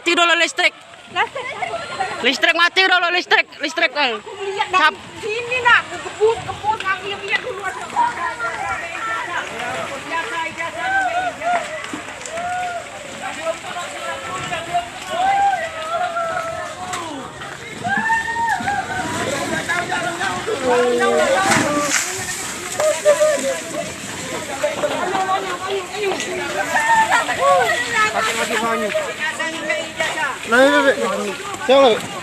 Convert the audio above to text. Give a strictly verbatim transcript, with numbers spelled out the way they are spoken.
Mati dulu listrik. Listrik mati dulu, listrik, listrik. Eh. Cap. Sini nak, kebut, kebut, kami lihat dulu ada. Nah, ini, Beb. Siapa, Beb?